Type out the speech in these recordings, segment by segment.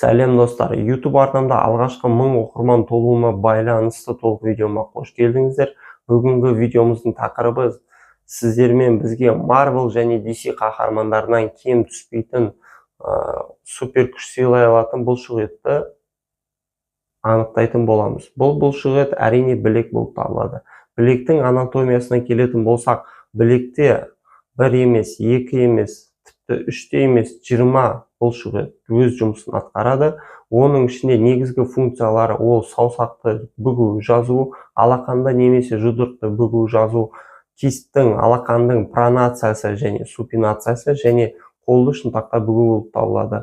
Сәлем, достар! YouTube арнамда алғашқы 1000 оқырман толуына байланысты толық видеома қош келдіңіздер. Бүгінгі видеомыздың тақырыбы: сіздермен бізге Marvel және DC қаһармандарынан кем түспейтін супер күш сыйлай алатын бұлшық етті анықтайтын боламыз. Бұл бұлшық ет, әрине, білек болып табылады. Білектің анатомиясына келетін болсақ, білекте бір емес, екі емес, тіпті үш те емес, 20 бұлшық ет өз жұмысын атқарады. Оның ішінде негізгі функциялары: ол саусақты бүгу, жазу, алақанда немесе жұдырықты бүгу, жазу, кисть тің, алақандың пронациясы және супинациясы және қолды шынтақта бүгу болып табылады.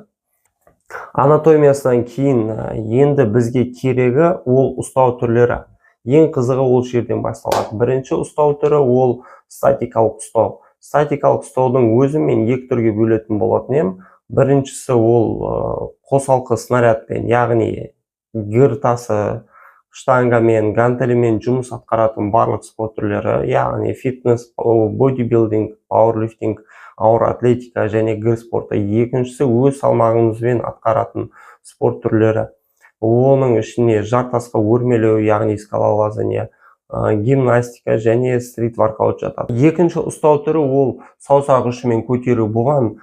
Анатомиясынан кейін енді бізге керегі ол ұстау түрлері. Ең қызығы ол жерден басталады. Бірінші ұстау түрі ол статикалық ұстау. Статикалық ұстаудың өзін мен екі түрге бөлетін болатын едім. Біріншісі ол қосалқы снарядпен, яғни гір тасы, штангамен, гантелімен жұмыс атқаратын барлық спорт түрлері, яғни фитнес, бодибилдинг, пауэрлифтинг, ауыр атлетика және гір спорты. Екіншісі өз салмағымызбен атқаратын спорт түрлері. Оның ішіне жартасқа өрмелеу, яғни скалолазание, гимнастика және стрит воркаут жатады. Екінші ұстау түрі ол саусақ ұшымен көтеру. Бұған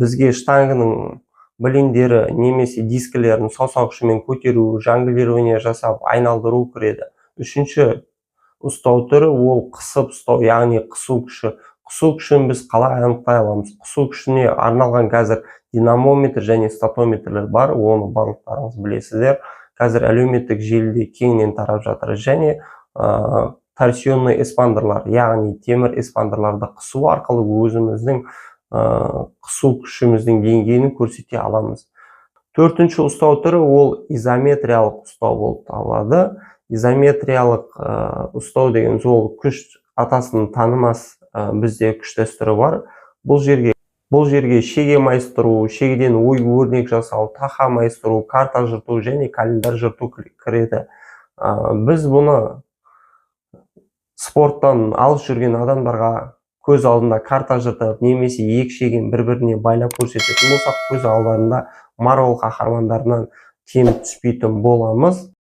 бізге штанганың блиндері немесе дискілерін саусақ ұшымен көтеру, жонглирование жасап айналдыру кіреді. Үшінші ұстау түрі ол қысып ұстау, яғни қысу күші. Қысу күшін біз қалай анықтай аламыз? Қысу күшіне арналған қазір динамометр және статометрлер бар, оны барлықтарыңыз білесіздер, қазір әлеуметтік желіде кеңінен тарап жатыр. Және торсионный эспандерлар, яғни темір эспандерларды қысу арқылы өзіміздің қысу күшіміздің деңгейін көрсете аламыз. Төртінші ұстау түрі ол изометриялық ұстау болып табылады. Изометриялық ұстау деген ол күш атасын танымас бізде күш дәстүрі бар. Бұл жерге шеге майыстыру, шегеден ою өрнек жасау, тақа майыстыру, карта жырту және календарь жырту кіреді. Біз бұны спорттан алыс жүрген адамдарға көз алдында карта жыртып немесе екі шегені бір біріне байлап көрсететін болсақ, көз алдарында Марвел қаһармандарынан кем түспейтін боламыз.